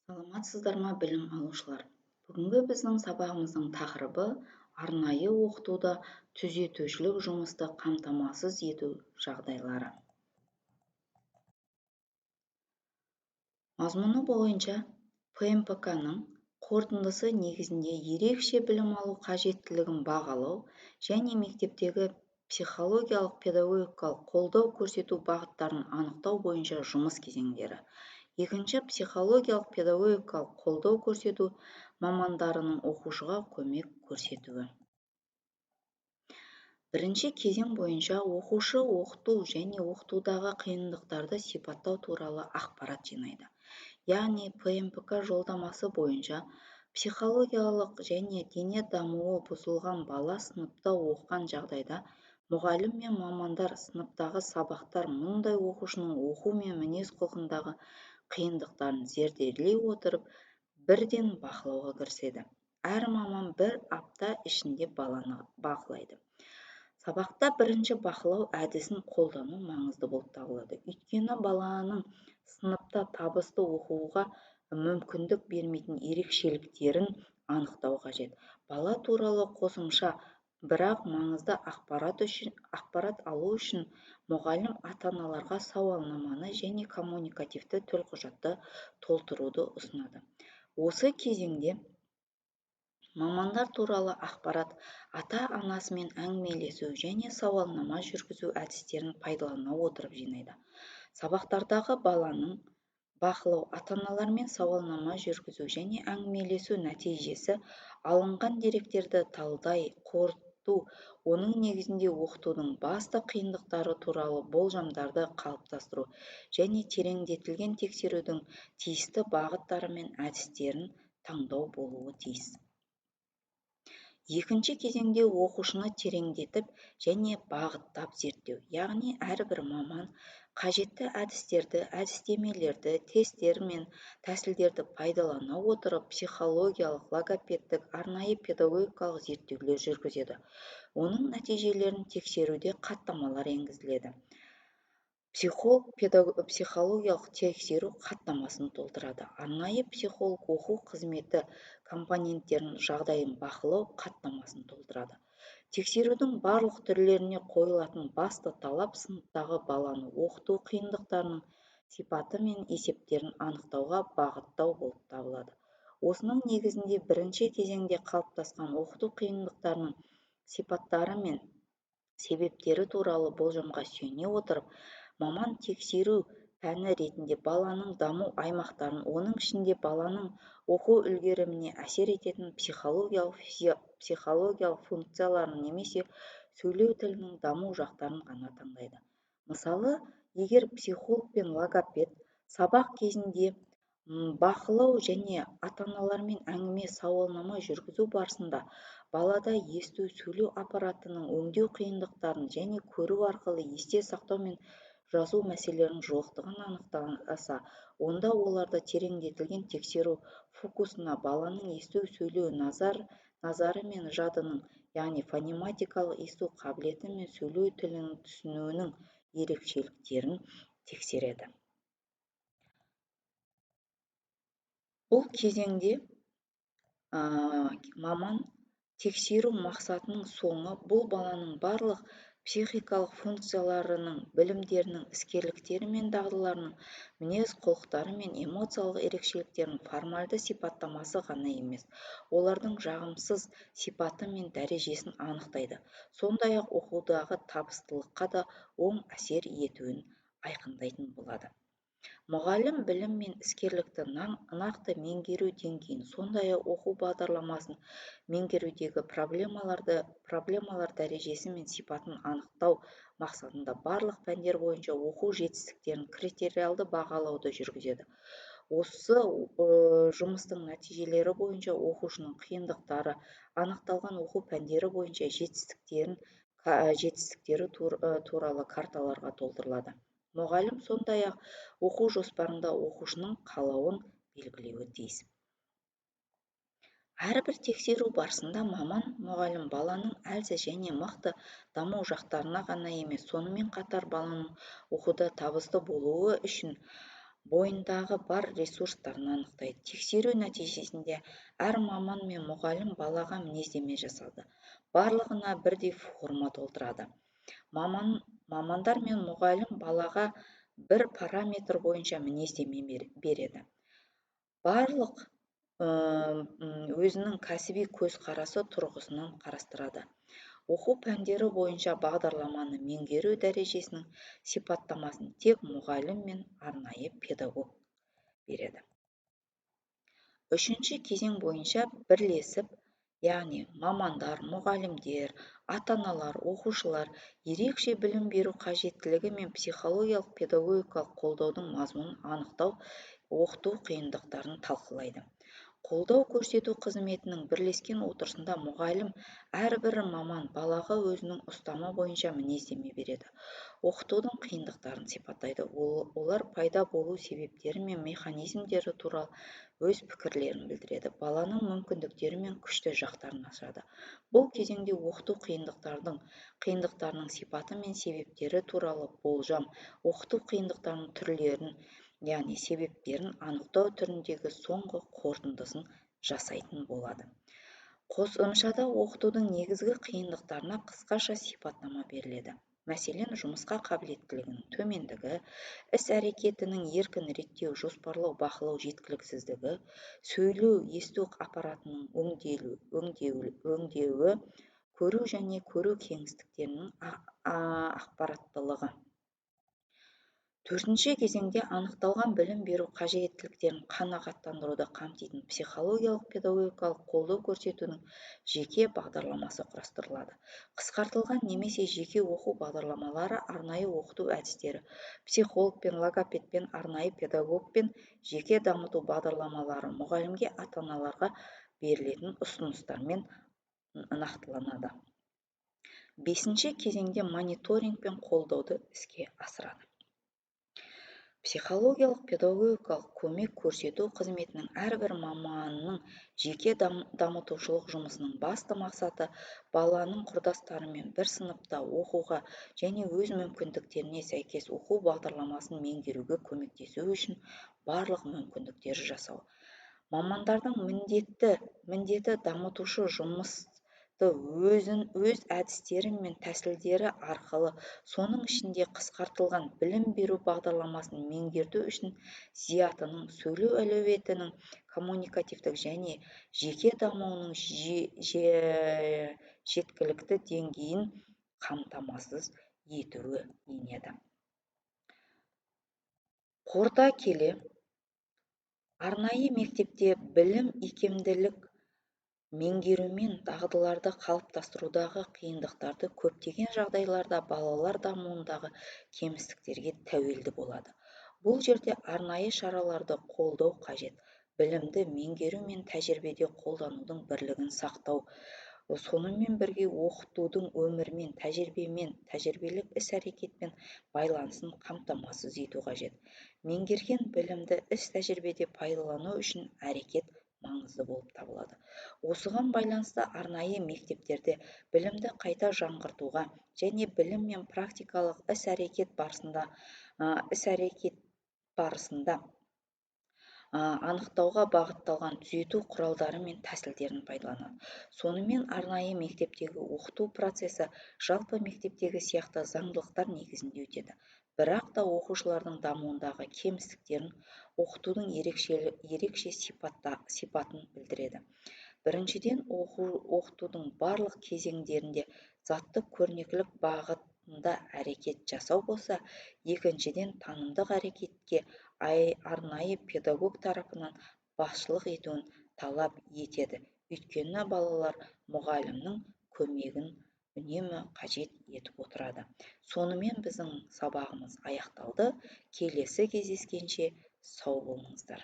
Саламатсыздар ма, білім алушылар! Бүгінгі біздің сабағымыздың тақырыбы: арнайы оқытуда түзетушілік жұмысты қамтамасыз ету жағдайлары. Мазмұны бойынша ПМПК-ның қорытындысы негізінде ерекше білім алу қажеттілігін бағалау және мектептегі психологиялық-педагогикалық қолдау көрсету бағыттарын анықтау бойынша жұмыс кезеңдері. Екінші, психологиялық-педагогикалық қолдау көрсету мамандарының оқушыға көмек көрсетуі. Бірінші кезең бойынша оқушы оқыту және оқытудағы қиындықтарды сипаттау туралы ақпарат жинайды. Яғни ПМПК жолдамасы бойынша психологиялық және дене дамуы бұзылған бала сыныпта оқыған жағдайда, мұғалім мен мамандар сыныптағы сабақтар мұндай оқушының оқу мен мінез-құлқындағы қиындықтарын зерделей отырып, бірден бақылауға кіріседі. Әр маман бір апта ішінде баланы бақылайды. Сабақта бірінші бақылау әдісін қолдану маңызды болып табылады, өйткені баланың сыныпта табысты оқуға мүмкіндік бермейтін ерекшеліктерін анықтау қажет. Бала туралы қосымша, бірақ маңызды ақпарат алу үшін мұғалім ата-аналарға сауалнаманы және коммуникативті төлқұжатты толтыруды ұсынады. Осы кезеңде мамандар туралы ақпарат ата-анасымен әңгімелесу және сауалнама жүргізу әдістерін пайдалана отырып жинайды. Сабақтардағы баланың бақылау, ата-аналармен сауалнама жүргізу және әңгімелесу нәтижесі алынған деректерді талдай қорыту, оның негізінде оқытудың басты қиындықтары туралы болжамдарды қалыптастыру және тереңдетілген тексерудің тиісті бағыттары мен әдістерін таңдау болуы тиіс. Екінші кезеңде оқушыны тереңдетіп және бағыттап зерттеу, яғни әрбір маман қажетті әдістерді, әдістемелерді, тесттер мен тәсілдерді пайдалана отырып, психологиялық, логопедтік, арнайы педагогикалық зерттеулер жүргізеді. Оның нәтижелерін тексеруде хаттамалар енгізіледі. Психолог психологиялық тексеру хаттамасын толтырады. Арнайы психолог оқу қызметі компоненттерінің жағдайын бақылау хаттамасын толтырады. Тексерудің барлық түрлеріне қойылатын басты талап сыныптағы баланы оқыту қиындықтарының сипаты мен есептерін анықтауға бағыттау болып табылады. Осының негізінде бірінші кезеңде қалыптасқан оқыту қиындықтарының сипаттары мен себептері туралы болжамға сүйене отырып, маман тексеру пәні ретінде баланың даму аймақтарын, оның ішінде баланың оқу үлгеріміне әсер ететін психологиялық функцияларын немесе сөйлеу тілінің даму жақтарын ғана таңдайды. Мысалы, егер психолог пен логопед сабақ кезінде бақылау және ата-аналармен әңгіме, сауалнама жүргізу барысында балада есту, сөйлеу аппаратының өңдеу қиындықтарын және көру арқылы есте сақтау мен жазу мәселелерінің жоқтығын анықтаса, онда оларды тереңдетілген тексеру фокусына баланың есту, сөйлеу, назары мен жадының, яғни фонематикалық есту қабілеті мен сөйлеу тілінің түсінуінің ерекшеліктерін тексереді. Бұл кезеңде маман тексеру мақсатының соңы бұл баланың барлық психикалық функцияларының, білімдерінің, іскерліктері мен дағдыларының, мінез-құлықтары мен эмоциялық ерекшеліктерінің формальды сипаттамасы ғана емес, олардың жағымсыз сипаты мен дәрежесін анықтайды, сондай-ақ оқудағы табыстылыққа да оң әсер етуін айқындайтын болады. Мұғалім білім мен іскерлікті нақты меңгеру деңгейін, сондай-ақ оқу бағдарламасын меңгерудегі проблемалар дәрежесі мен сипатын анықтау мақсатында барлық пәндер бойынша оқу жетістіктерін критериалды бағалауды жүргізеді. Осы жұмыстың нәтижелері бойынша оқушының қиындықтары анықталған оқу пәндері бойынша жетістіктері туралы карталарға толтырылады. Мұғалім сондай-ақ оқу жоспарында оқушының қалауын белгілеуі тиіс. Әрбір тексеру барысында маман мұғалім баланың әлсіз және мықты даму жақтарына ғана емес, сонымен қатар баланың оқуда табысты болуы үшін Бойындағы бар ресурстарын анықтайды. Тексеру нәтижесінде әр маман мен мұғалім балаға мінездеме жасады, барлығына бірдей форма толтырады. Мамандар мен мұғалім балаға бір параметр бойынша мінездеме береді. Барлық өзінің кәсіби көзқарасы тұрғысынан қарастырады. Оқу пәндері бойынша бағдарламаны меңгеру дәрежесінің сипаттамасын тек мұғалім мен арнайы педагог береді. Үшінші кезең бойынша бірлесіп, яғни мамандар, мұғалімдер, ата-аналар, оқушылар ерекше білім беру қажеттілігі мен психологиялық педагогикалық қолдаудың мазмұнын анықтау, оқыту қиындықтарын талқылайды. Қолдау көрсету қызметінің бірлескен отырысында мұғалім, әрбір маман балаға өзінің ұстамы бойынша мінездеме береді, оқытудың қиындықтарын сипаттайды, олар пайда болу себептері мен механизмдері туралы өз пікірлерін білдіреді, баланың мүмкіндіктері мен күшті жақтарын ашады. Бұл кезеңде оқыту қиындықтарының сипаты мен себептері туралы болжам, оқыту қиындықтарының түрлерін, яғни себептерін анықтау түріндегі соңғы қорытындысын жасайтын болады. Қосымшада оқытудың негізгі қиындықтарына қысқаша сипаттама беріледі. Мәселен, жұмысқа қабілеттілігінің төмендігі, іс-әрекетінің еркін реттеу, жоспарлау, бақылау жеткіліксіздігі, сөйлеу, есту аппаратының өңдеуі, көру және көру кеңістіктерінің ақпараттылығы. Төртінші кезеңде анықталған білім беру қажеттіліктерін қанағаттандыруды қамтитын психологиялық педагогикалық қолдау көрсетудің жеке бағдарламасы құрастырылады. Қысқартылған немесе жеке оқу бағдарламалары арнайы оқыту әдістері, психологпен, логопедпен, арнайы педагогпен жеке дамыту бағдарламалары мұғалімге, ата-аналарға берілетін ұсыныстармен нақтыланады. Бесінші кезеңде мониторинг пен қолдауды іске асырады. Психологиялық педагогикалық көмек көрсету қызметінің әрбір маманының жеке дамытушылық жұмысының басты мақсаты баланың құрдастарымен бір сыныпта оқуға және өз мүмкіндіктеріне сәйкес оқу бағдарламасын меңгеруге көмектесу үшін барлық мүмкіндіктер жасау. Мамандардың міндеті дамытушы жұмысты өз әдістері мен тәсілдері арқылы, соның ішінде қысқартылған білім беру бағдарламасын меңгерту үшін зиятының сөйлеу әлеуетінің, коммуникативтік және жеке дамуының жеткілікті деңгейін қамтамасыз етуі енеді. Қорыта келе, арнайы мектепте білім икемділік меңгерумен дағдыларды қалыптастырудағы қиындықтарды көптеген жағдайларда балалар дамуындағы кемістіктерге тәуелді болады. Бұл жерде арнайы шараларды қолдау қажет. Білімді меңгеру мен тәжірибеде қолданудың бірлігін сақтау, сонымен бірге оқытудың өмірмен, тәжірибемен, тәжірибелік іс-әрекетпен байланысын қамтамасыз ету қажет. Меңгерген білімді іс-тәжірибеде пайдалану үшін әрекет маңызды болып табылады. Осыған байланысты арнайы мектептерде білімді қайта жаңғыртуға және білім мен практикалық іс-әрекет барысында анықтауға бағытталған түзету құралдары мен тәсілдерін пайдаланады. Сонымен арнайы мектептегі оқыту процесі жалпы мектептегі сияқты заңдылықтар негізінде өтеді. Бірақ та оқушылардың дамуындағы кемістіктерін оқытудың ерекше сипатын білдіреді. Біріншіден, оқытудың барлық кезеңдерінде заттық көрнекілік бағытында әрекет жасау болса, екіншіден, танымдық әрекетке арнайы педагог тарапынан басшылық етуін талап етеді. Өйткені балалар мұғалімнің көмегін үнемі қажет етіп отырады. Сонымен біздің сабағымыз аяқталды. Келесі кездескенше сау болыңыздар.